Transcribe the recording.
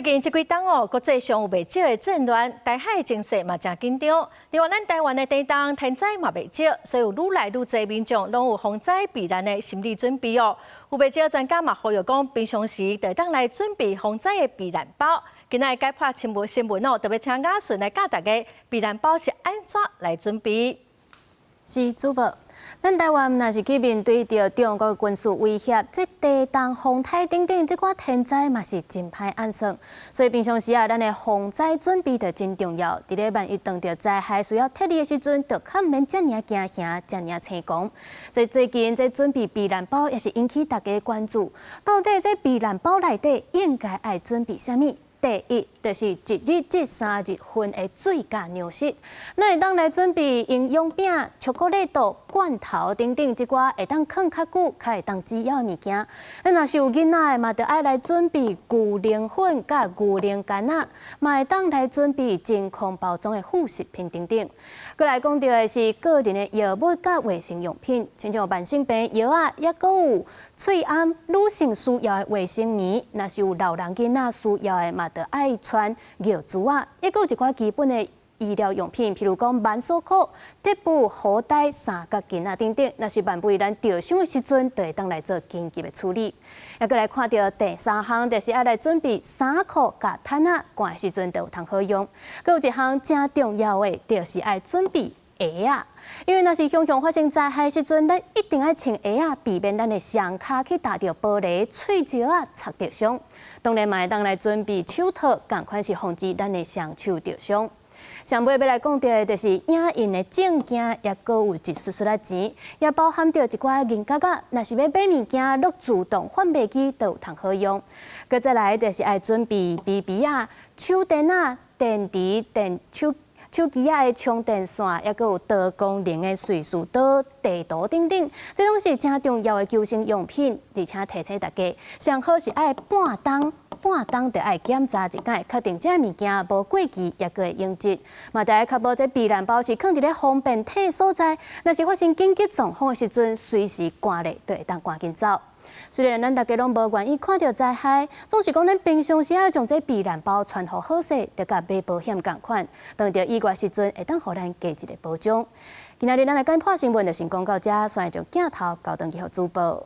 最近這幾冬哦，國際上有袂少的戰亂，台海情勢嘛誠緊張。另外，咱台灣的地動天災嘛袂少，所以有愈來愈濟民眾攏有防災避難的心理準備哦。有袂少專家嘛呼籲講，平常時就會當來準備防災的避難包。今仔日解破新聞新聞哦，特別請雅順來教大家避難包是按怎來準備。是主播，咱台灣若是去面對著中國軍事威脅，這地動、風颱等等，這寡天災嘛是真歹按算。所以平常時啊，咱的防災準備就真重要。佇咧萬一碰著災害需要撤離的時陣，就較毋免遮爾驚嚇、遮爾青狂。這最近這準備避難包也是引起大家關注。到底這避難包內底應該愛準備啥物？第一，就是一日至三日份的水佮糧食，咱會當來準備營養餅、巧克力豆、罐頭等等，這寡會當囥較久、較會當滋養的物件。咱若是有囡仔的嘛，就愛來準備牛奶粉佮牛奶乾仔，嘛會當來準備真空包裝的副食品等等。閣來講著的是個人的藥物佮衛生用品，親像慢性病藥仔，抑閣有喙罨女性需要的衛生棉，若是有老人囡仔需要的嘛，就愛穿尿苴仔，抑閣有一寡基本的醫療用品，譬如講絆索褲、貼布、雨袋、三角巾仔等等。若是萬不咱著傷的時陣，就會當來做緊急的處理。抑閣來看著第三項，就是愛來準備衫褲佮毯仔，寒的時陣就有通好用。閣有一項誠重要的，就是愛準備鞋仔。因為若是常常發生災害時陣，咱一定愛穿鞋仔，避免咱的雙跤去踏著玻璃、碎石仔，擦著傷。當然嘛會當來準備手套，仝款是防止咱的雙手著傷。上尾欲來講著的，就是影印的證件，抑閣有一絲絲仔錢，也包含著一寡銀角仔。若是欲買物件，攏自動販賣機都有通好用。閣再來就是愛準備 BB 仔、手電仔、電池、電手手機仔的充電線，抑閣有多功能的瑞士刀、地圖等等，這攏是誠重要的求生用品。而且提醒大家，上好是愛半冬半冬就愛檢查一擺，確定這物件無過期，抑閣會用得。嘛，著愛確保這避難包是囥佇咧方便提所在，若是發生緊急狀況的時陣，隨時趕咧就會當趕緊走。雖然咱大家攏無願意看著災害，總是講咱平常時愛將這避難包穿予好勢，就佮買保險仝款，當著意外時陣會當予咱加一个保障。今仔日咱來講破新聞就先講到這，煞將鏡頭交轉去予主播。